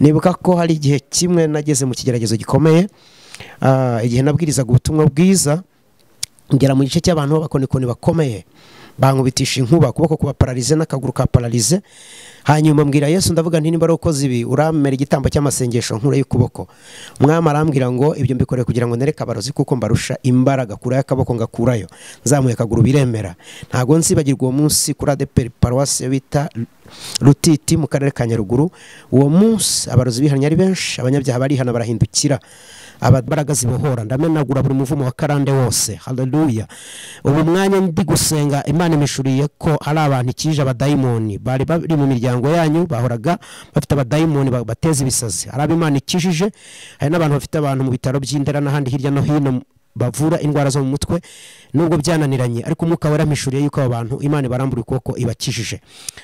Nibuka ko hari igihe kimwe nageze mu kigeragezo gikomeye, igihe nabwirizaga ubutumwa bwiza ngera mu gice cy'abantu b'abakonikoni bakomeye, bankubitisha inkuba, ukuboko kuba paralize n'akaguru ka paralize. Hanyuma mbwira Yesu ndavuga nti nimba ari ukoze ibi urampera igitambo cy'amasengesho nkura y'ukuboko. Umwami arambwira ngo ibyo mbikoreye kugira ngo nereke abarozi kuko mbarusha imbaraga, kurayo akaboko ngakurayo, nzamuye akaguru biremera. Ntago nzibagirwa uwo munsi kuri ADEPR paruwasi bita Rutiti mu karere ka Nyaruguru. Uwo munsi abarozi bihannye ari benshi, abanyabyaha barihana barahindukira, ababaraga zibohora, ndamenagura buri muvumo wa karande wose. Haleluya. Ubu mwanya ndi gusenga Imana imishuriye ko hari abantu ikije abadayimoni bari bari mu miryango yanyu, bahoraga bafite abadayimoni bateza ibisazi. Hari abo Imana ikijije, hari n'abantu bafite abantu mu bitaro by'Indera n'ahandi hirya no hino bavura indwara zo mu mutwe nubwo byananiranye, ariko umwuka waramishuriye yuko abo bantu Imana ibarambura ukuboko ibakijije.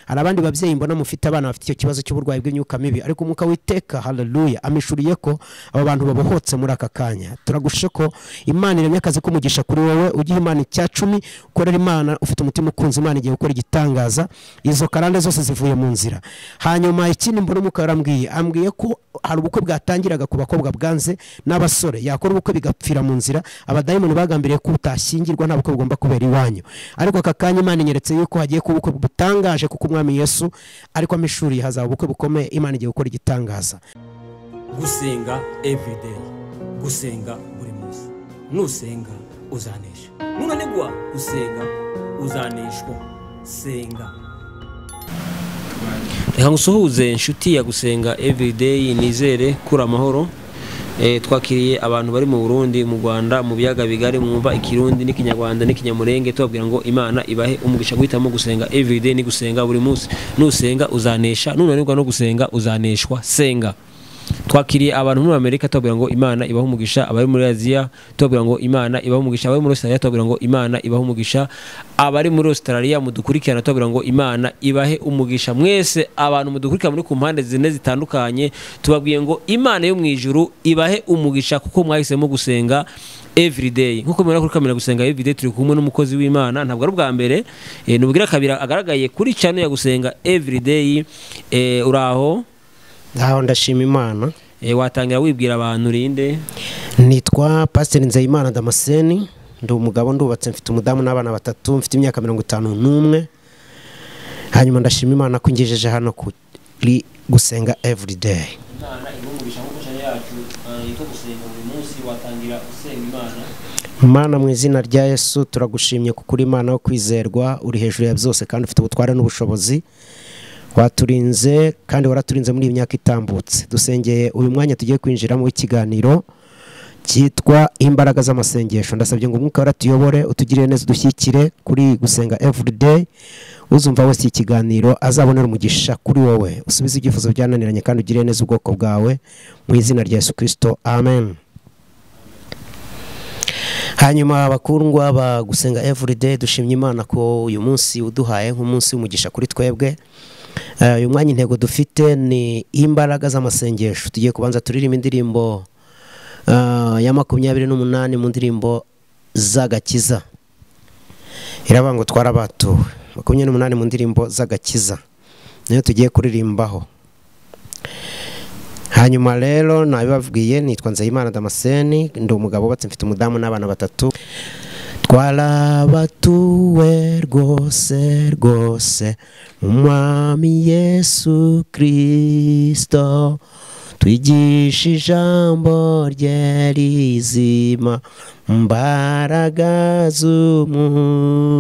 Hari abandi babyeyi mbona mufite abana bafite icyo kibazo cy'uburwayi bw'imyuka mibi, ariko umwuka witeka, haleluya, amishuriye ko abo bantu babohotse muri aka kanya. Turagushe ko Imana iremye akazi k'umugisha kuri wowe, ugihe Imana icya cumi, ukorera Imana ufite umutima ukunze Imana igiye gukora igitangaza, izo karande zose zivuye mu nzira. Hanyuma ikindi mbona umwuka yarambwiye, ambwiye ko hari ubukwe bwatangiraga ku bakobwa bwanze n'abasore, yakora ubukwe bigapfira mu nzira. Abadayimoni bagambiriye ko utashyingirwa nta bukwe bugomba kubera iwanyu, ariko aka kanya Imana inyeretse yuko hagiye kuba ubukwe butangaje, kuko Umwami Yesu ariko amishuriye hazaba ubukwe bukomeye. Imana igiye gukora igitangaza. Gusenga everyday, gusenga buri munsi. Nusenga uzanesha, nunanigwa gusenga uzaneshwa. Senga. Reka ngusuhuze inshuti ya Gusenga everyday, nizere kuri amahoro. Twakiriye abantu bari mu Burundi, mu Rwanda, mu biyaga bigari, mwumva ikirundi n'ikinyarwanda n'ikinyamurenge, tubabwira ngo Imana ibahe umugisha guhitamo gusenga everyday, ni gusenga buri munsi. Nusenga uzanesha, nunanirwa no gusenga uzaneshwa. Senga. Twakiriye abantu muri Amerika, tubabwira ngo Imana ibahe umugisha, abari muri Aziya tubabwira ngo Imana ibahe umugisha, abari muri Australia tubabwira ngo Imana ibahe umugisha, abari muri Australia mudukurikirana tubabwira ngo Imana ibahe umugisha. Mwese abantu mudukurikira muri ku mpande zine zitandukanye, tubabwiye ngo Imana yo mu ijuru ibahe umugisha kuko mwahisemo gusenga everyday. Nkuko mubona kuri kamera Gusenga everyday turi kumwe n'umukozi w'Imana, ntabwo ari ubwa mbere, nubwira kabira agaragaye kuri channel ya Gusenga everyday. Uraho? Aho ndashima Imana. Watangira wibwira abantu rinde? Nitwa Pastor Nzeyimana Damascene, ndi umugabo, ndubatse, mfite umudamu n'abana batatu, mfite imyaka 51. Hanyuma ndashima Imana ko ingejeje hano kuri Gusenga everyday. Imana ibumugisha nkuko channel yacu yitwa Gusenga buri munsi, watangira usenga Imana. Mana mu izina rya Yesu turagushimye kuko uri Imana yo kwizerwa, uri hejuru ya byose kandi ufite ubutware n'ubushobozi. Waturinze kandi waraturinze muri iyi myaka itambutse. Dusengeye uyu mwanya tugiye kwinjiramo ikiganiro cyitwa imbaraga z'amasengesho. Ndasabye ngo umwuka waratuyobore, utugirire neza, udushyikire kuri Gusenga everyday. Uzumva wese ikiganiro azabonera umugisha kuri wowe, usubize ibyifuzo byananiranye kandi ugirire neza ubwoko bwawe mu izina rya Yesu Kristo, amen. Hanyuma abakundwa ba Gusenga everyday, dushimye Imana ko uyu munsi uduhaye nk'umunsi w'umugisha kuri twebwe. Uyu mwanya intego dufite ni imbaraga z'amasengesho. Tugiye kubanza turirimba indirimbo ya 28 mu ndirimbo z'agakiza. Iravuga ngo twarabatuwe. 28 mu ndirimbo z'agakiza niyo tugiye kuririmbaho. Hanyuma rero nabibabwiye, nitwa Nzeyimana Damascene, ndi umugabo wubatse, mfite umudamu n'abana batatu. Twarabatuwe rwose rwose Umwami Yesu Kristo, twigisha ijambo rye rizima, mbaraga z'umwuka.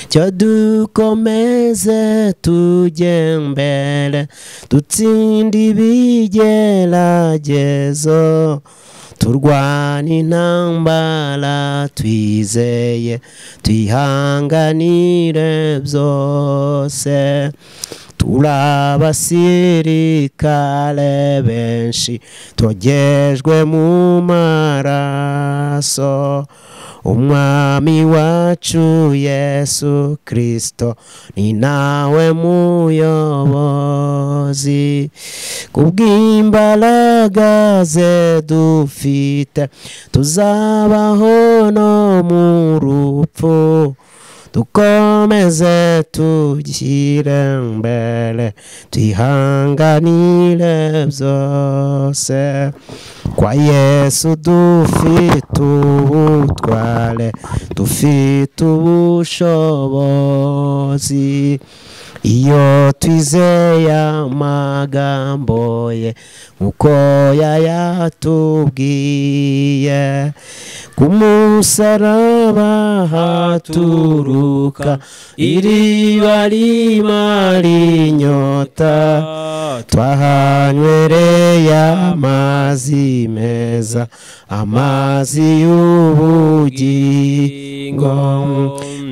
Cyo dukomeze tujye mbere, dutsinde ibigeragezo, turwane intambara twizeye, twihanganire byose. Turabasirikare benshi togejwe mu maraso, Umwami wacu Yesu Kristo ni nawe muyobozi. Kubw'imbaraga ze dufite tuzabaho no mu rupfu, Dukomeze tugire mbere, twihanganire byose. Kwa Yesu dufite ubutware, dufite ubushobozi. Iyo twizeye amagambo ye nkuko yayatubwiye, ku musaraba haturuka iriba rimara inyota, twahanywereye amazi meza, amazi y'ubugingo.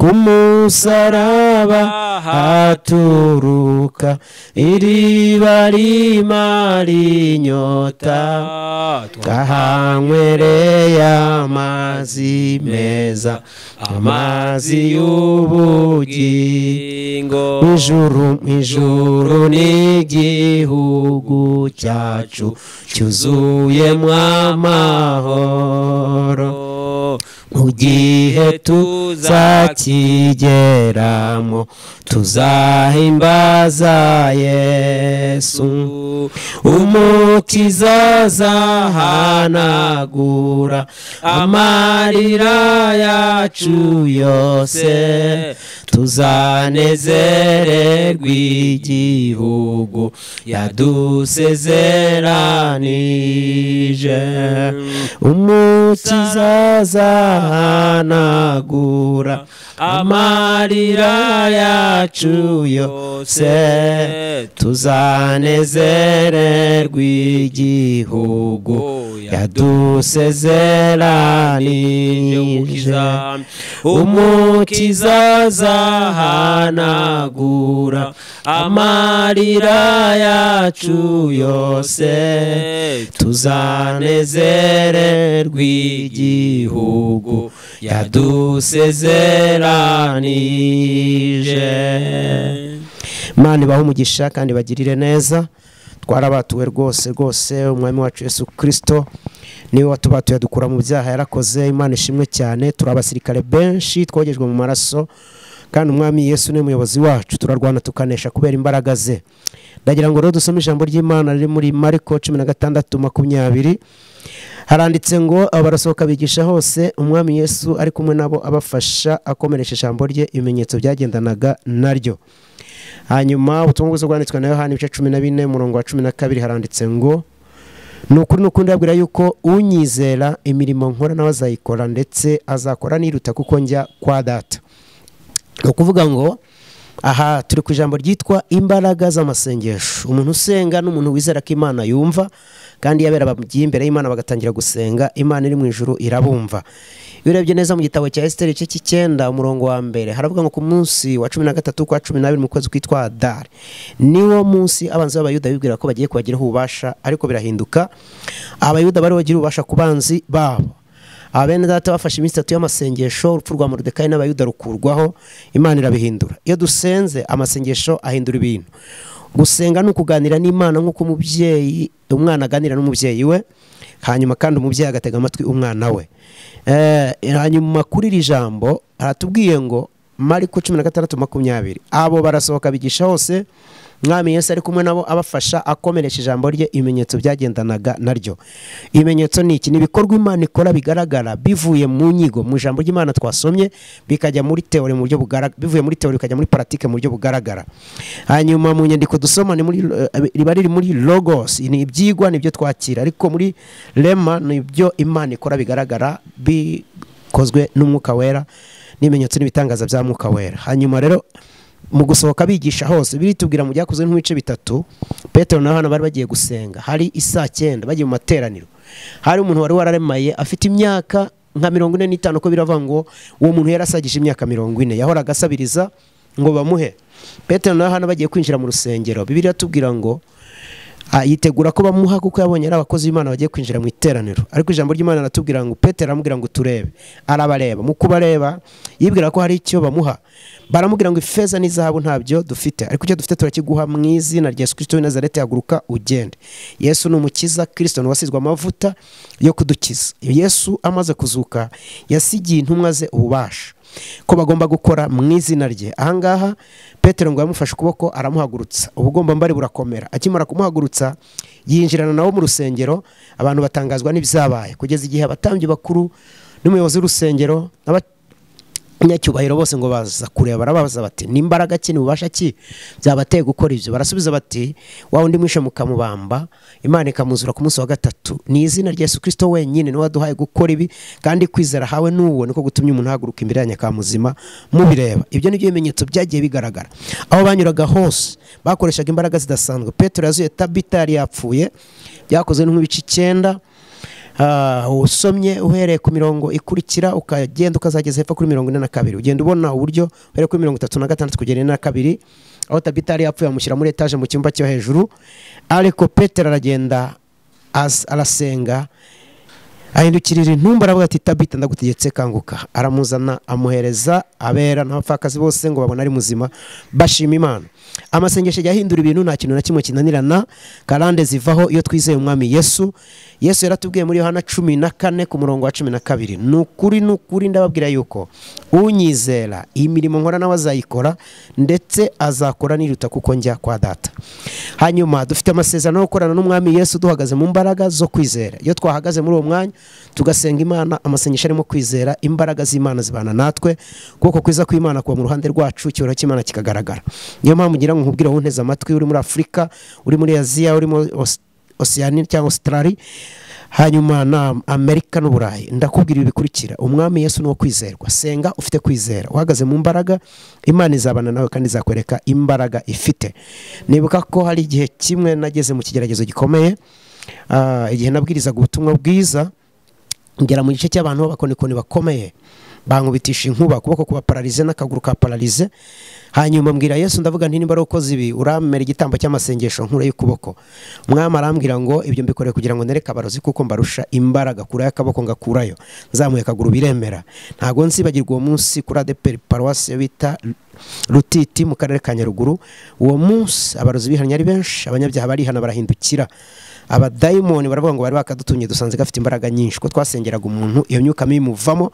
Ku musaraba haturuka iriba rimara inyota, twahanywereye amazi meza, amazi y'ubugingo. Ijuru n'igihugu cyacu cyuzuyemo amahoro, mu gihe tuzakigeramo tuzahimbaza Yesu. Umukiza azahanagura amarira yacu yose, tuzanezererwa igihugu yadusezeranije. Umukiza azahanagura amarira yacu yose, tuzanezererwa igihugu yadusezeranije. Umukiza azahanagura amarira yacu yose, tuzanezererwa igihugu yadusezeranije. Imana ibahe umugisha kandi bagirire neza. Twarabatuwe rwose rwose, umwami wacu Yesu Kristo niwe watubatuye adukura mu byaha, yarakoze. Imana ishimwe cyane. Turi abasirikare benshi twogejwe mu maraso, kandi umwami Yesu ni umuyobozi wacu, turarwana tukanesha kubera imbaraga ze. Ndagira ngo rero dusome ijambo ry'Imana riri muri Mariko 16:20. Haranditse ngo barasohoka bigisha hose, umwami Yesu ari kumwe nabo abafasha, akomeresha ijambo rye, ibimenyetso byagendanaga naryo. Hanyuma ubutumwa bwiza bwanditswe na Yohana ibice 14 umurongo wa 12 haranditse ngo nukuri nukundi ndabwira yuko unyizera imirimo nkora nawe azayikora, ndetse azakora niruta kuko njya kwa Data. Ni ukuvuga ngo aha turi ku ijambo ryitwa imbaraga z'amasengesho. Umuntu usenga n'umuntu wizera ko Imana yumva, kandi yabera bagiye imbere y'Imana bagatangira gusenga, Imana iri mu ijuru irabumva. Iyo urebye neza mu gitabo cya Esiteri igice cy'icyenda umurongo wa mbere haravuga ngo ku munsi wa 13 kwa 12 mu kwezi kwitwa Adari, niwo munsi abanzi b'Abayuda bibwira ko bagiye kubagiraho ububasha, ariko birahinduka. Abayuda bari bagira ububasha ku banzi babo. Abene data bafashe iminsi 3 y'amasengesho, urupfu rwa Moridekayi n'Abayuda rukurwaho, Imana irabihindura. Iyo dusenze amasengesho ahindura ibintu. Gusenga ni ukuganira n'Imana nk'uko umubyeyi umwana aganira n'umubyeyi we, hanyuma kandi umubyeyi agatega amatwi umwana we. Hanyuma kuri iri jambo haratubwiye ngo Mariko 16:20 abo barasohoka bigisha hose, Mwami Yesu ari kumwe nabo abafasha, akomeresha ijambo rye, ibimenyetso byagendanaga naryo. Ibimenyetso ni iki? Ni ibikorwa Imana ikora bigaragara bivuye mu nyigo, mu ijambo ry'Imana twasomye, bikajya muri teori mu buryo bugaragara, bivuye muri teori bikajya muri pratique mu buryo bugaragara. Hanyuma mu nyandiko dusoma ni muri riba riri muri logos, ni ibyigwa nibyo twakira, ariko muri rema ni ibyo Imana ikora bigaragara bikozwe n'Umwuka Wera, n'ibimenyetso n'ibitangaza bya Mwuka Wera. Hanyuma rero mu gusohoka bigisha hose biritubwira mu byakozwe nk'ibice 3, Petero na Yohana bari bagiye gusenga, hari isaa 9 bagiye mu materaniro. Hari umuntu wari wararemaye afite imyaka nka 45, ko biravuga ngo uwo muntu yarasagije imyaka 40, yahoraga asabiriza ngo bamuhe. Petero na Yohana bagiye kwinjira mu rusengero, Bibiliya tubwira ngo yitegura ko bamuha kuko yabonye ari abakozi b'Imana bagiye kwinjira mu iteraniro. Ariko ijambo ry'Imana ratubwira ngo Petero aramubwira ngo turebe, arabareba. Mu kubareba yibwira ko hari icyo bamuha, baramubwira ngo ifeza n'izahabu ntabyo dufite, ariko icyo dufite turakiguha mu izina rya Yesu Kristo w'i Nazareti, haguruka ugende. Yesu ni umukiza, Kristo ni wasizwe amavuta yo kudukiza. Yesu amaze kuzuka yasigiye intumwa ze ububasha. ko bagomba gukora mu izina rye. Ahangaha Petero ngo yamufashe ukuboko aramuhagurutsa, ubugomba mbari burakomera. Akimara kumuhagurutsa yinjirana nawo mu rusengero, abantu batangazwa n'ibyabaye kugeza igihe abatambyi bakuru n'umuyobozi w'urusengero n'abanyacyubahiro bose ngo baza kureba, barababaza bati n'imbaraga ki n'ububasha ki byabateye gukora ibyo? Barasubiza bati wa undi mwishe mukamubamba, Imana ikamuzura ku munsi wa gatatu. Ni izina rya Yesu Kristo wenyine niwe waduhaye gukora ibi, kandi kwizera hawe n'uwo niko gutumye umuntu ahaguruka imbere ya nyakamuzima mubireba. Ibyo nibyo bimenyetso byagiye bigaragara aho banyuraga hose, bakoreshaga imbaraga zidasanzwe. Petero yazuye Tabita yari yapfuye, byakozwe nk'ibice 9. Usomye uhereye ku mirongo ikurikira ukagenda ukazageza hepfo kuri 42, ugenda ubona uburyo uhereye kuri 36 kugera 42 aho Tabita yari yapfuye amushyira muri etage mu cyumba cyo hejuru. Ariko Petero aragenda arasenga, ahindukirira intumba aravuga ati Tabita ndagutegetse kanguka. Aramuzana amuhereza abera n'abapfakazi bose ngo babone ari muzima, bashima Imana. Amasengesho yahindura ibintu, nta kintu na kimwe kinanirana, karande zivaho iyo twizeye umwami Yesu. Yesu yaratubwiye muri Yohana 14 ku murongo wa 12, nukuri nukuri ndababwira yuko unyizera imirimo nkora nawe azayikora, ndetse azakora niruta kuko njya kwa data. Hanyuma dufite amasezerano yo gukorana n'umwami Yesu duhagaze mu mbaraga zo kwizera. Iyo twahagaze muri uwo mwanya tugasenga Imana, amasengesho arimo kwizera, imbaraga z'Imana zibana natwe, kuko kwiza kw'Imana kuba mu ruhande rwacu, icyubahiro cy'Imana kikagaragara. Niyo mpamvu ngira ngo nkubwire wowe unteze amatwi, uri muri Afurika, uri muri Aziya, uri muri Oceania cyangwa Australia, hanyuma na Amerika n'Uburayi, ndakubwira ibi bikurikira: umwami Yesu ni kwizerwa. Senga ufite kwizera, uhagaze mu mbaraga, Imana izabana nawe kandi izakwereka imbaraga ifite. Nibuka ko hari igihe kimwe nageze mu kigeragezo gikomeye, igihe nabwirizaga ubutumwa bwiza, ngera mu gice cy'abantu b'abakonikoni bakomeye, bankubitisha inkuba, ukuboko kuba paralize n'akaguru ka paralize. Hanyuma mbwira Yesu ndavuga nti nimba ukoze ibi uramera igitambo cy'amasengesho nkura y'ukuboko. Umwami arambwira ngo ibyo mbikoreye kugira ngo nereke abarozi kuko mbarusha imbaraga, kurayo akaboko ngakurayo, nzamuye akaguru biremera. Ntago nzibagirwa uwo munsi kuri ADEPR paruwasi bita Rutiti mu karere ka Nyaruguru. Uwo munsi abarozi bihanye ari benshi, abanyabyaha barihana barahindukira, abadayimoni baravuga ngo bari bakadutumye dusanze gafite imbaraga nyinshi, ko twasengeraga umuntu iyo myuka mibi imuvamo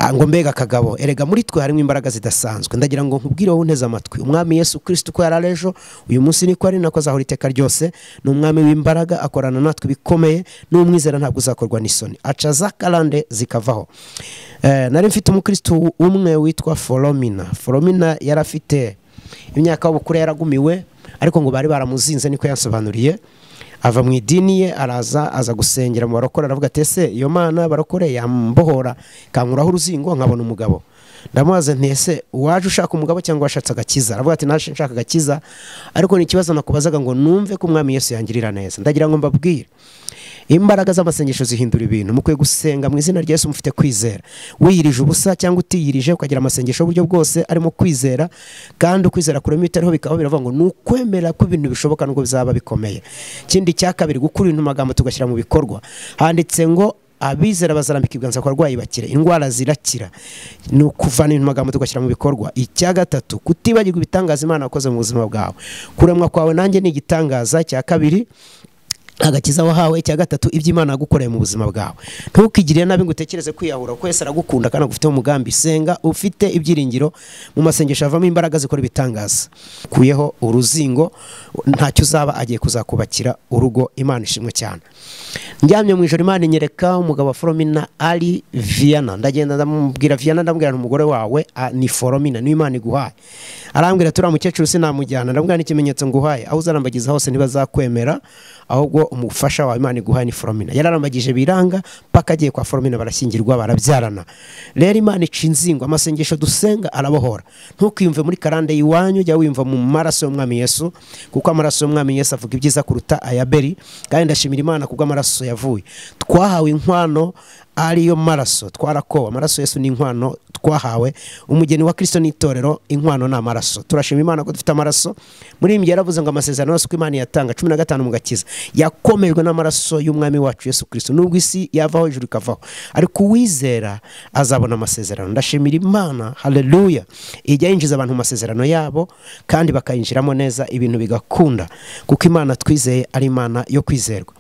ngo mbega kagabo. Erega muri twe harimo imbaraga zidasanzwe. Ndagira ngo nkubwire wowe unteze amatwi, umwami Yesu Kristo ko yari ejo, uyu munsi niko ari nako azahora iteka ryose. Ni umwami w'imbaraga, akorana natwe bikomeye, n'umwizera ntabwo uzakorwa n'isoni, aca za karande zikavaho. Nari mfite umukristo umwe witwa Foromina. Foromina yari afite imyaka y'ubukure, yaragumiwe, ariko ngo bari baramuzinze, niko yansobanuriye. Ava mu idini ye araza aza gusengera mu barokore, aravuga ati ese iyo Mana barokore yambohora kankuraho uruzingo nkabona umugabo. Ndamubaza nti ese waje ushaka umugabo cyangwa washatse agakiza? Aravuga ati naje nshaka agakiza, ariko ni ikibazo nakubazaga ngo numve ko umwami Yesu yangirira neza. Ndagira ngo mbabwire, imbaraga z'amasengesho zihindura ibintu. Mukwiye gusenga mu izina rya Yesu mufite kwizera. Wiyirije ubusa cyangwa utiyirije, ukagira amasengesho y'uburyo bwose arimo kwizera, kandi ukwizera kurema itariho bikaba biravuga ngo nukwemera ko ibintu bishoboka nubwo bizaba bikomeye. Ikindi cya kabiri, gukura ibintu magambo tugashyira mu bikorwa. Handitse ngo abizera bazarambika ibiganza ku barwayi bakire, indwara zirakira. Ni ukuvana ibintu magambo tugashyira mu bikorwa. Icya gatatu, kutibagirwa ibitangaza Imana yakoze mu buzima bwawe. Kuremwa kwawe nanjye ni igitangaza. Cya kabiri, agakiza wahawe. Icya gatatu, ibyo Imana yagukoreye mu buzima bwawe. Ntukigirire nabi ngo utekereze kwiyahura, kuko Yesu aragukunda kandi agufiteho umugambi. Senga ufite ibyiringiro, mu masengesho avamo imbaraga zikora ibitangaza. Kuyeho uruzingo, ntacyo uzaba, agiye kuzakubakira urugo. Imana ishimwe cyane. Ndyamye mu ijoro Imana inyereka umugabo wa Foromina ari Viana. Ndagenda ndamubwira Viana, ndamubwira umugore wawe ni Foromina, ni Imana iguhaye. Arambwira turiya mukecuru sinamujyana. Ndamubwira n'ikimenyetso nguhaye, aho uzarambagiza hose ntibazakwemera, ahubwo umufasha wawe Imana iguhaye ni Foromina. Yararambagije biranga paka agiye kwa Foromina, barashyingirwa barabyarana. Rero Imana ica inzingo, amasengesho dusenga arabohora. Ntukiyumve muri karande y'iwanyu, jya wiyumva mu maraso y'umwami Yesu, kuko amaraso y'umwami Yesu avuga ibyiza kuruta aya Abeli. Kandi ndashimira Imana kubwo amaraso yavuye. Twahawe inkwano ariyo maraso, twarakowe. Amaraso Yesu ni inkwano twahawe. Umugeni wa Kristo ni itorero, inkwano ni amaraso. Turashima Imana ko dufite amaraso. Muri iyi yaravuze ngo amasezerano yose uko Imana yatanga 15 mu gakiza yakomejwe n'amaraso y'umwami wacu Yesu Kristo. Nubwo isi yavaho ijuru ikavaho, ariko uwizera azabona amasezerano. Ndashimira Imana, haleluya, ijya yinjiza abantu mu masezerano yabo kandi bakayinjiramo neza, ibintu bigakunda, kuko Imana twizeye ari Imana yo kwizerwa.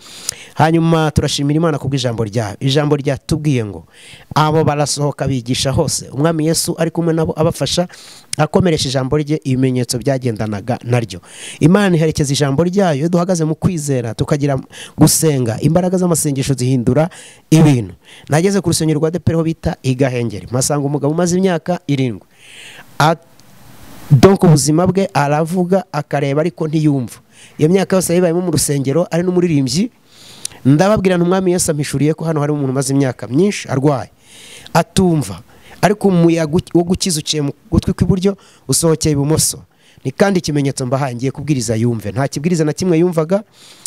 Hanyuma turashimira Imana kubw'ijambo ryayo. Ijambo ryatubwiye ngo abo barasohoka bigisha hose, umwami Yesu ari kumwe nabo abafasha, akomeresha ijambo rye, ibimenyetso byagendanaga naryo. Imana iherekeza ijambo ryayo. Iyo duhagaze mu kwizera tukagira gusenga, imbaraga z'amasengesho zihindura ibintu. Nageze ku rusengero rwa ADEPR ho bita Igahengeri, mpasanga umugabo umaze imyaka 7. Donc ubuzima bwe aravuga akareba ariko ntiyumva. Iyo myaka yose yabayemo mu rusengero ari n'umuririmbyi. Ndababwira nti umwami Yesu ampishuriye ko hano hari umuntu umaze imyaka myinshi arwaye atumva, ariko umuyaga wo gukiza uciye mu gutwi kw'iburyo usohokeye ibumoso. Ni kandi ikimenyetso mbahaye, ngiye kubwiriza yumve. Nta kibwiriza na kimwe yumvaga,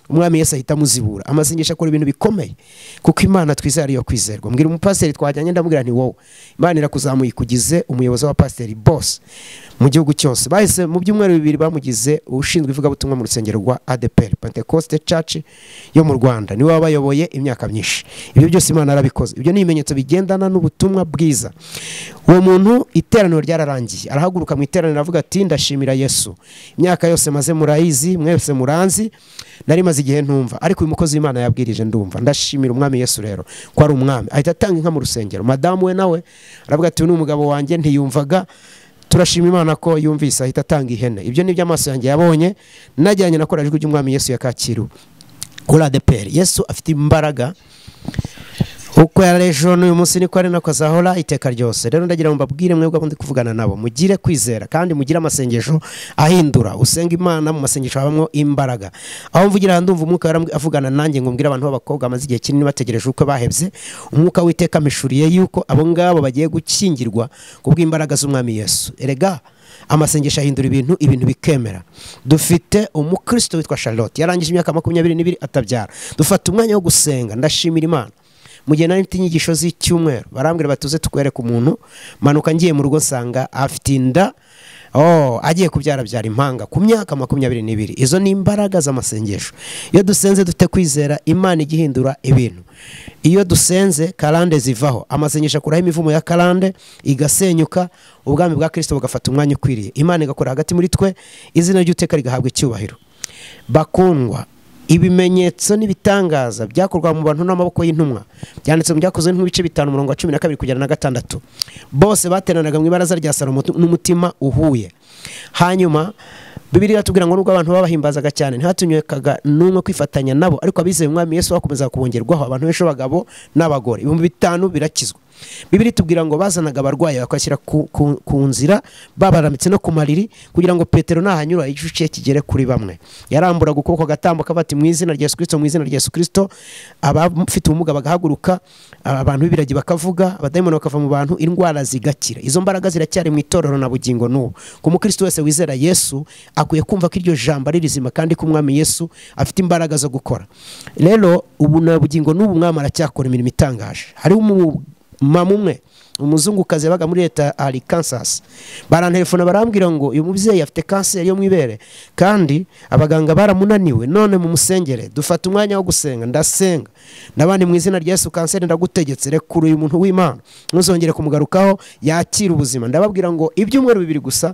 umwami Yesu ahita amuzibura. Amasengesho akora ibintu bikomeye kuko Imana twizera ariyo kwizerwa. Mbwira umupasiteri twajyanye, ndamubwira nti wowe Imana irakuzamuye ikugize umuyobozi wa pasiteri boss mu gihugu cyose. Bahise mu byumweru 2 bamugize ushinzwe ivugabutumwa mu rusengero rwa ADEPR Pentecost Church yo mu Rwanda. Niwe wabayoboye imyaka myinshi. Ibyo byose Imana arabikoze. Ibyo ni ibimenyetso bigendana n'ubutumwa bwiza. Uwo muntu iteraniro ryararangiye, arahaguruka mu iteraniro avuga ati ndashimira Yesu, imyaka yose maze murayizi, mwese muranzi, nari maze igihe ntumva, ariko uyu mukozi w'Imana yabwirije ndumva, ndashimira umwami Yesu rero ko ari umwami. Ahita atanga inka mu rusengero. Madamu we nawe aravuga ati uyu ni umugabo wanjye ntiyumvaga, turashima Imana ko yumvise, ahita atanga ihene. Ibyo ni byo amaso yanjye yabonye, najyanye nakora ijwi ry'umwami Yesu ya Kacyiru kuri ADEPR. Yesu afite imbaraga uko yari ejo n'uyu munsi niko ari nako azahora iteka ryose. Rero ndagira ngo mbabwire mwebwe abo ndi kuvugana nabo, mugire kwizera kandi mugire amasengesho ahindura. Usenga Imana mu masengesho habamwo imbaraga. Aho mvugira ndumva umwuka avugana nanjye ngo mbwire abantu b'abakobwa amaze igihe kinini bategereje uko bahebye. Umwuka w'iteka amishuriye yuko abo ngabo bagiye gukingirwa kubw'imbaraga z'umwami Yesu. Erega amasengesho ahindura ibintu, ibintu bikemera. Dufite umukristo witwa Charlotte, yarangije imyaka 22 atabyara. Dufata umwanya wo gusenga, ndashimira Imana. Mu gihe nari mfite inyigisho z'icyumweru barambwira batuze tukwereka umuntu, manuka ngiye mu rugo nsanga afite inda, agiye kubyara byara impanga ku myaka 22. Izo ni imbaraga z'amasengesho. Iyo dusenze dufite kwizera, Imana igihindura ibintu. Iyo dusenze karande zivaho, amasengesho akuraho imivumo ya karande igasenyuka, ubwami bwa Kristo bugafata umwanya ukwiriye, Imana igakora hagati muri twe, izina ry'Uwiteka rigahabwa icyubahiro. Bakundwa, ibimenyetso n'ibitangaza byakorwa mu bantu n'amaboko y'intumwa byanditse mu Byakozwe nk'ibice 5 umurongo wa 12 kugera na 6. Bose bateranaga mu ibaraza rya Salomo n'umutima uhuye. Hanyuma Bibiliya iratubwira ngo nubwo abantu babahimbazaga cyane ntihatunyekaga n'umwe kwifatanya nabo, ariko abizeye umwami Yesu bakomeza kubongerwaho abantu benshi b'abagabo n'abagore, 5000 birakizwa. Bibiliya itubwira ngo bazanaga abarwayi bakashyira ku nzira, babarambitse no ku mariri kugira ngo Petero nahanyura igicucu cye kigere kuri bamwe. Yaramburaga ukuboko agatambuka bati mu izina rya Yesu Kristo, mu izina rya Yesu Kristo. Abafite ubumuga bagahaguruka, abantu b'ibiragi bakavuga, abadayimoni bakava mu bantu, indwara zigakira. Izo mbaraga ziracyari mu itorero na bugingo n'ubu. Ku mukristo wese wizera Yesu akwiye kumva ko iryo jambo ari rizima kandi ko umwami Yesu afite imbaraga zo gukora. Rero ubu na bugingo n'ubu umwami aracyakora imirimo itangaje. Hari mama umwe umuzungukazi yabaga muri leta ari Kansas, barantelefona barambwira ngo uyu mubyeyi afite kanseri yo mu ibere kandi abaganga baramunaniwe, none mu musengere. Dufata umwanya wo gusenga, ndasenga nabandi mu izina rya Yesu, kanseri ndagutegetse, rekura uyu muntu w'Imana, ntuzongere kumugarukaho, yakira ubuzima. Ndababwira ngo ibyumweru 2 gusa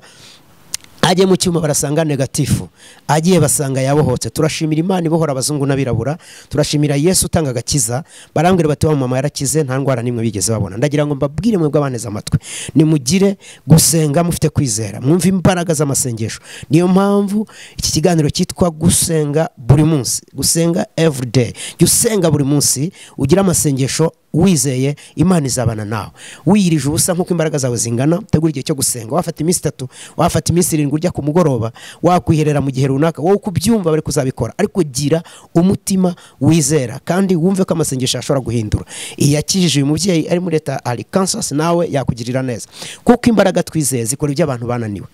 agiye mu cyuma barasanga negatifu, agiye basanga yabohotse. Turashimira Imana ibohora abazungu n'abirabura, turashimira Yesu utanga agakiza. Barambwira bati wa mama yarakize, nta ndwara nimwe bigeze babona. Ndagira ngo mbabwire mwebwe abaneze amatwi, nimugire gusenga mufite kwizera, mwumve imbaraga z'amasengesho. Niyo mpamvu iki kiganiro cyitwa gusenga buri munsi, gusenga every day. Jya usenga buri munsi, ugira amasengesho wizeye Imana izabana nawe. Wiyirije ubusa nkuko imbaraga zawe zingana, tegura igihe cyo gusenga. Wafata iminsi 3, wafata iminsi 7 urya ku mugoroba, wakwiherera mu gihe runaka, wowe kubyumva bari kuzabikora, ariko gira umutima wizera kandi wumve ko amasengesho ashobora guhindura. Iyakijije uyu mubyeyi ari muri leta ari Kansas, nawe yakugirira neza, kuko imbaraga twizeye zikora ibyo abantu bananiwe.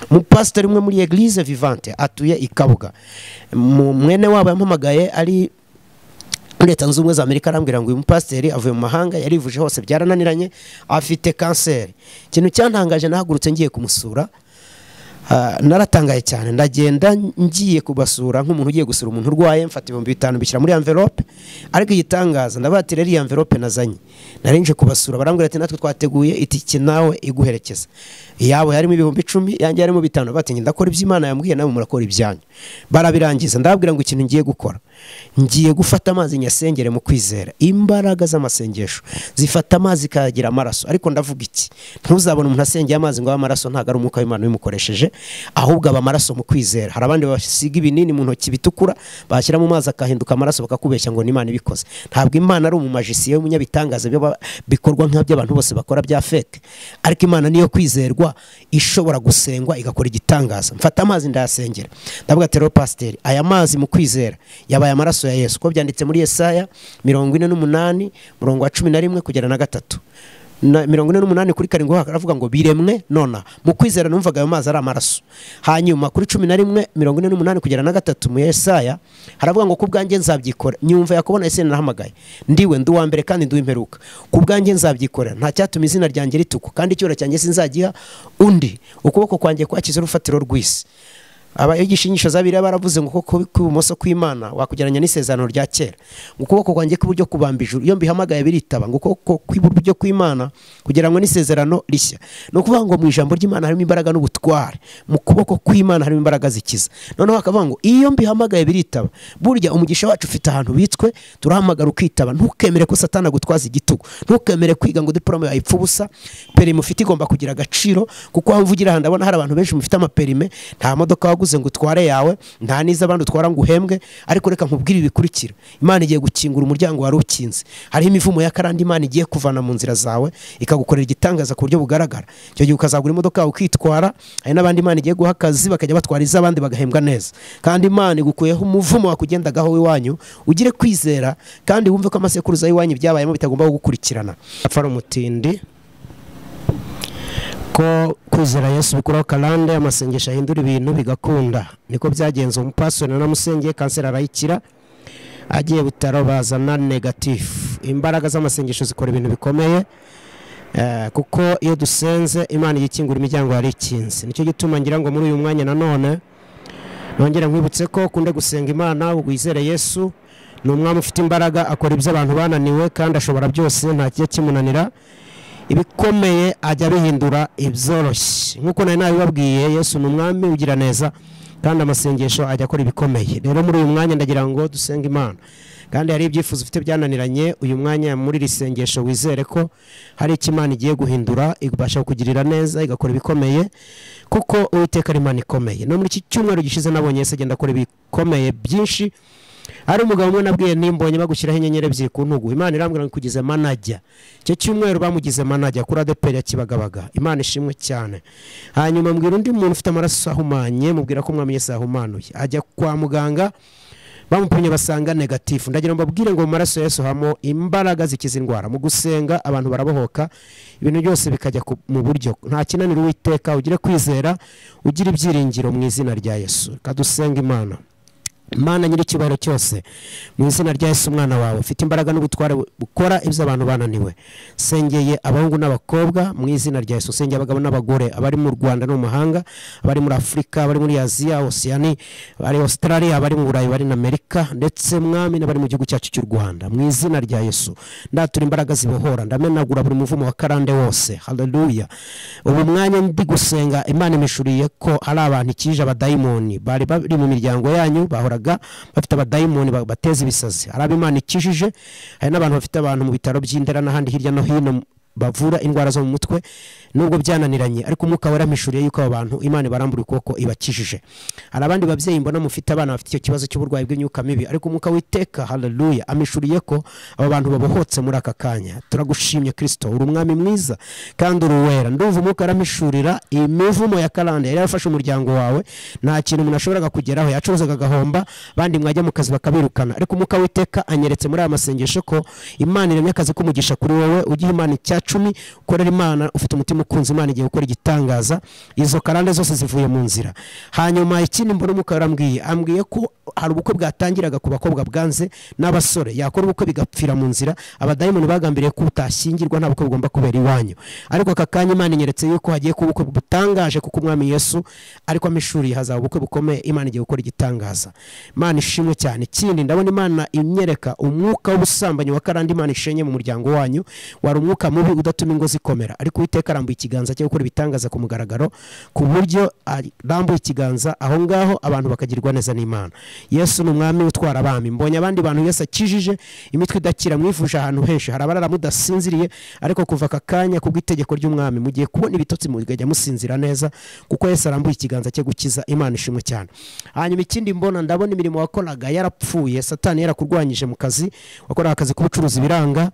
Umupasiteri umwe muri Eglise Vivante atuye i Kabuga, mwene wabo yampamagaye ari Leta Zunze Ubumwe za Amerika, arambwira ngo uyu mupasiteri avuye mu mahanga, yarivuje hose byarananiranye, afite kanseri. Ikintu cyantangaje, nahagurutse ngiye kumusura, naratangaye cyane. Ndagenda ngiye kubasura nk'umuntu ugiye gusura umuntu urwaye, mfata 5000 mbishyira muri envelope. Ariko igitangaza, ndabatira iriya envelope nazanye, narinje kubasura, barambwira ati natwe twateguye itike nawe iguherekeza. Iyabo yarimo 10,000, yanjye yarimo 5. Bati ndakora ibyo Imana yambwiye, nawe murakora ibyanyu. Barabirangiza, ndababwira ngo ikintu ngiye gukora, Ngiye gufata amazi nyasengere mu kwizera. Imbaraga z'amasengesho zifata amazi kagira amaraso. Ariko ndavuga iki, ntuzabona umuntu asengeye amazi ngo amaraso, ntago ari umwuka w'Imana ubimukoresheje, ahubwo aba amaraso mu kwizera. Hari abandi basiga ibinini mu ntoki bitukura, bashyira mu mazi akahinduka amaraso, bakakubeshya ngo ni Imana ibikoze. Ntabwo Imana ari umumagisiye w'umunyabitangaza bikorwa nk'ibyo abantu bose bakora bya fake, ariko Imana niyo kwizerwa, ishobora gusengwa igakora igitangaza. Mfata amazi ndayasengera, ndavuga ati rero pasiteri, aya mazi mu kwizera yabaye amaraso ya Yesu, ko byanditse muri Yesaya 48 murongo wa 11 kugera na 3 na 48 kuri 7 haravuga ngo biremwe nona. Mu kwizera numvaga ayo mazi ari amaraso. Hanyuma kuri 11 48 kugera na 3 mu Yesaya haravuga ngo kubwanjye nzabyikora. Nyumva yakubona ese narahamagaye, ndiwe ndi uwa mbere kandi ndi uw'imperuka, kubwanjye nzabyikorera, nta cyatuma izina ryanjye ritukwa, kandi icyubahiro cyanjye sinzagiha undi, ukuboko kwanjye kwakize urufatiro rw'isi. Abayigisha inyigisho z'abiriya baravuze ngo kuko kw'ibumoso kw'Imana wakugeranya n'isezerano rya kera, ngo ukuboko kwanjye kw'iburyo kubamba ijuru, iyo mbihamagaye biritaba, ngo ukuboko kw'iburyo kw'Imana kugira ngo n'isezerano rishya. Ni ukuvuga ngo mu ijambo ry'Imana harimo imbaraga n'ubutware, mu kuboko kw'Imana harimo imbaraga zikiza. Noneho bakavuga ngo iyo mbihamagaye biritaba. Burya umugisha wacu ufite ahantu bitswe, turahamagara ukitaba. Ntukemere ko Satani agutwaza igitugu, ntukemere kwiga ngo diplome yawe ipfe ubusa. Perime ufite igomba kugira agaciro, kuko aho mvugira aha ndabona hari abantu benshi mufite amaperime, nta modoka waguze ngo utware yawe, nta niza abandi utwara ngo uhembwe. Ariko reka nkubwire ibikurikira, Imana igiye gukingura umuryango wari ukinze. Hariho imivumo ya karande Imana igiye kuvana mu nzira zawe, ikagukorera igitangaza ku buryo bugaragara. Icyo gihe ukazagura imodoka yawe ukitwara. Hari n'abandi Imana igiye guha akazi bakajya batwara iz'abandi bagahembwa neza. Kandi Imana igukuyeho umuvumo wakugendagaho iwanyu, ugire kwizera kandi wumve ko amasekuruza y'iwanyu byabayemo bitagomba kugukurikirana. Apfa umutindi ko kwizera Yesu bikuraho karande, amasengesho ahindura ibintu bigakunda. Niko byagenze. Umupasiteri naramusengeye kanseri arayikira, agiye bitaro bazana negative. Imbaraga z'amasengesho zikora ibintu bikomeye, kuko iyo dusenze Imana igikingura imiryango yari ikinze. Nicyo gituma ngira ngo muri uyu mwanya nanone nongera nkwibutse ko ukunde gusenga Imana, wizere Yesu. Ni umwami ufite imbaraga, akora ibyo abantu bananiwe, kandi ashobora byose, nta kijya kimunanira. Ibikomeye ajya bihindura ibyoroshye. Nkuko nari nabibabwiye, Yesu ni umwami ugira neza, kandi amasengesho ajya akora ibikomeye. Rero muri uyu mwanya ndagira ngo dusenge Imana. Kandi hari ibyifuzo ufite byananiranye, uyu mwanya muri iri sengesho wizere ko hari icyo Imana igiye guhindura, ibasha kukugirira neza, igakora ibikomeye, kuko Uwiteka ari Imana ikomeye. No muri iki cyumweru gishize nabonye Yesu agenda akora ibikomeye byinshi. Hari umugabo umwe nabwiye nimbonye bagushyiraho inyenyeri ebyiri ku ntugu, Imana irambwira ngo ikugize manager. Icyo cyumweru bamugize manager kuri ADEPR ya Kibagabaga. Imana ishimwe cyane. Hanyuma mbwira undi muntu ufite amaraso ahumanye, mubwira ko Umwami Yesu ahumanuye, ajya kwa muganga bamupimye basanga negative. Ndagira ngo mbabwire ngo mu maraso ya Yesu hamo imbaraga zikiza indwara. Mu gusenga abantu barabohoka, ibintu byose bikajya mu buryo. Nta kinanira Uwiteka, ugire kwizera, ugire ibyiringiro mu izina rya Yesu. Kadusenga Imana. Mana nyiricyubahiro cyose, mu izina rya Yesu umwana wawe ufite imbaraga n'ubutware bukora ibyo abantu bananiwe, sengeye abahungu n'abakobwa mu izina rya Yesu, sengeye abagabo n'abagore, abari mu Rwanda no mu mahanga, abari muri Afurika, abari muri Aziya, Oceania, abari Australia, abari mu Burayi, abari na Amerika, ndetse mwami n'abari mu gihugu cyacu cy'u Rwanda, mu izina rya Yesu ndatura imbaraga zibohora, ndamenagura buri muvumo wa karande wose. Haleluya. Ubu mwanya ndi gusenga Imana imishuriye ko hari abantu ikije abadayimoni bari bari mu miryango yanyu, bahora bafite abadayimoni bateza ibisazi. Hari ab'Imana ikijije, hari n'abantu bafite abantu mu bitaro by'Indera n'ahandi hirya no hino bavura indwara zo mu mutwe, nubwo byananiranye, ariko umwuka waramishuriye yuko abo bantu Imana barambura ukuboko ibakijije. Hari abandi babyeyi mbona mufite abana bafite icyo kibazo cy'uburwayi bw'imyuka mibi, ariko umwuka witeka, haleluya, amishuriye ko abo bantu babohotse muri aka kanya. Turagushimye Kristo, uri umwami mwiza kandi uri uwera. Ndumva umwuka aramishurira imivumo ya karande yari yarafashe umuryango wawe, nta kintu umuntu ashoboraga kugeraho, yacuruzaga agahomba, abandi mwajya mu kazi bakabirukana, ariko umwuka witeka anyeretse muri aya masengesho ko Imana iremye akazi k'umugisha kuri wowe. Ugihe Imana icya 10 ukorera Imana ufite umutima ukunze Imana, igiye gukora igitangaza, izo karande zose zivuye mu nzira. Hanyuma ikindi mbona umwuka yarambwiye, ambwiye ko hari ubukwe bwatangiraga ku bakobwa bwanze n'abasore, yakora ubukwe bigapfira mu nzira, abadayimoni bagambiriye ko utashyingirwa, nta bukwe bugomba kubera iwanyu. Ariko aka kanya Imana inyeretse yuko hagiye kuba ubukwe butangaje, kuko Umwami Yesu ariko amishuriye hazaba ubukwe bukomeye, Imana igiye gukora igitangaza. Imana ishimwe cyane. Ikindi ndabona Imana imyereka umwuka w'ubusambanyi wa karande Imana ishenye mu muryango wanyu, wari umwuka mubi udatuma ingo zikomera, ariko Uwiteka arambuye ikiganza cye gukora ibitangaza ku mugaragaro, ku buryo arambuye ikiganza aho ngaho abantu bakagirwa neza n'Imana. Yesu ni umwami utwara abami. Mbonye abandi bantu Yesu akijije imitwe idakira, mwifuje ahantu henshi, hari abarara mudasinziriye, ariko kuva aka kanya kubw'itegeko ry'umwami mugiye kubona ibitotsi mugajya musinzira neza, kuko Yesu arambuye ikiganza cye gukiza. Imana ishimwe cyane. Hanyuma ikindi mbona, ndabona imirimo wakoraga yarapfuye, Satani yarakurwanyije mu kazi, wakoraga akazi k'ubucuruzi biranga,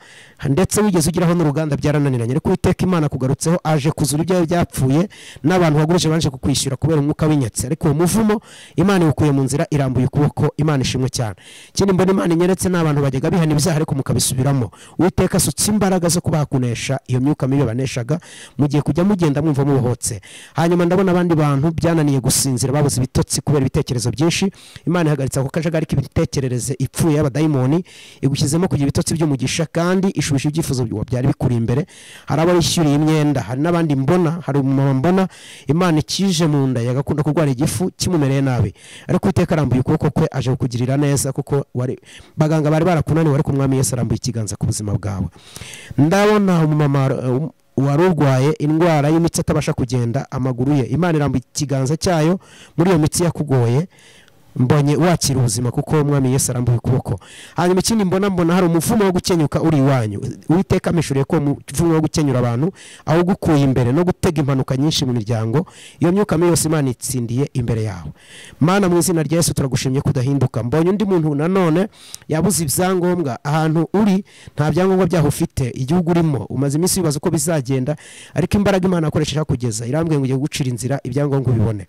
ndetse wigeze ugeraho n'uruganda byarananiranye, ariko Uwiteka Imana kugarutseho aje kuzura ibyawe byapfuye n'abantu wagurije banje kukwishyura kubera umwuka w'inyatsi, ariko uwo muvumo Imana iwukuye mu nzira, irambuye ukuboko. Imana ishimwe cyane. Ikindi mbona Imana inyeretse n'abantu bajyaga bihana ibyaha ariko mukabisubiramo. Uwiteka asutse imbaraga zo kubakunesha iyo myuka mibi baneshaga, mugiye kujya mugenda mwumva mubohotse. Hanyuma ndabona abandi bantu byananiye gusinzira, babuze ibitotsi kubera ibitekerezo byinshi. Imana ihagaritse ako kajagari k'imitekerereze ipfuye y'abadayimoni, igushyizemo kugira ibitotsi by'umugisha, kandi ishubije ibyifuzo byari bikuri imbere. Hari abarishyuriye imyenda, hari n'abandi mbona, hari umumama mbona Imana ikije mu nda yagakunda kurwara igifu kimumereye nabi, ariko Uwiteka arambuye ukuboko kwe aje kukugirira neza, kuko baganga bari barakunaniwe, ariko umwami Yesu arambuye ikiganza ku buzima bwawe. Ndabona umumama wari urwaye indwara y'imitsi atabasha kugenda amaguru ye, Imana irambuye ikiganza cyayo muri iyo mitsi yakugoye, mbonye wakira ubuzima kuko umwami Yesu arambuye ukuboko. Hanyuma ikindi mbona hari umuvumo wo gukenyuka uri iwanyu. Uwiteka amishuriye ko umuvumo wo gukenyura abantu aho gukuye imbere no gutega impanuka nyinshi mu miryango, iyo myuka mibi yose Imana itsindiye imbere yawe. Mana mu izina rya Yesu turagushimye kudahinduka. Mbonye undi muntu nanone yabuze ibyangombwa, ahantu uri nta byangombwa byaho ufite, igihugu urimo umaze iminsi wibaza uko bizagenda, ariko imbaraga Imana akoresheje kugeza irambwiye ngo ugiye gucira inzira ibyangombwa ubibone.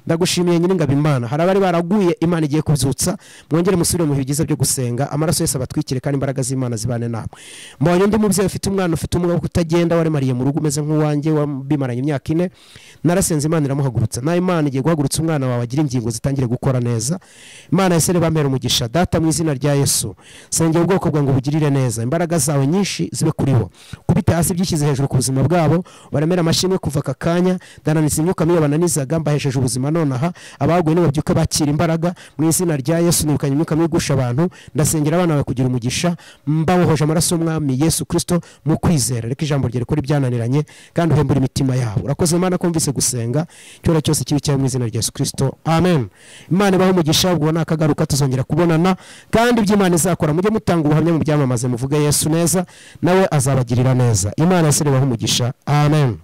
Ndagushimiye Nyiringabo Imana. Hari abari baraguye Imana igiye kubyutsa, mwongere musubire mu bihe byiza byo gusenga, amaraso Yesu abatwikire kandi imbaraga z'Imana zibane namwe. Mbonye undi mubyeyi ufite umwana ufite ubumuga bwo kutagenda, waremariye mu rugo umeze nk'uwanjye, wabimaranye imyaka 4, narasenze Imana iramuhagurutsa. Na Imana igiye guhagurutsa umwana wawe agira ingingo zitangire gukora neza. Imana yese bamera umugisha. Data mu izina rya Yesu, sengera ubwoko bwawe ngo bugirire neza, imbaraga zawe nyinshi zibe kuri bo, kubita hasi byishyize hejuru ku buzima bwabo, baremera amashimwe kuva aka kanya. Dananitse imyuka mibi bananizaga, mbahesheje ubuzima nonaha. Abaguye nibabyuka bakira imbaraga mu izina rya Yesu. Nirukanye imyuka mibi igusha abantu, ndasengera abana bawe kugira umugisha, mbabohoje amaraso y'umwami Yesu Kristo mu kwizera. Reka ijambo rye rikora ibyananiranye kandi uhembure imitima yabo. Urakoze Imana ko mvise gusenga, cyora cyose kibi cyawe mu izina rya Yesu Kristo, amen. Imana ibahe umugisha, ubwo nakagaruka tuzongera kubonana, kandi ibyo Imana izakora mujye mutanga ubuhamya mu byamamaze, muvuge Yesu neza, nawe azabagirira neza. Imana yese ibahe umugisha, amen.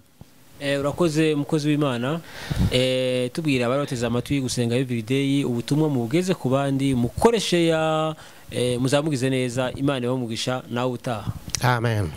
Urakoze mukozi w'Imana. Tubwira abari bateze amatwi gusenga everyday, ubutumwa mubugeze ku bandi, mukoreshe ya muzamugize neza. Imana ibahe umugisha, nawe utaha. Amen.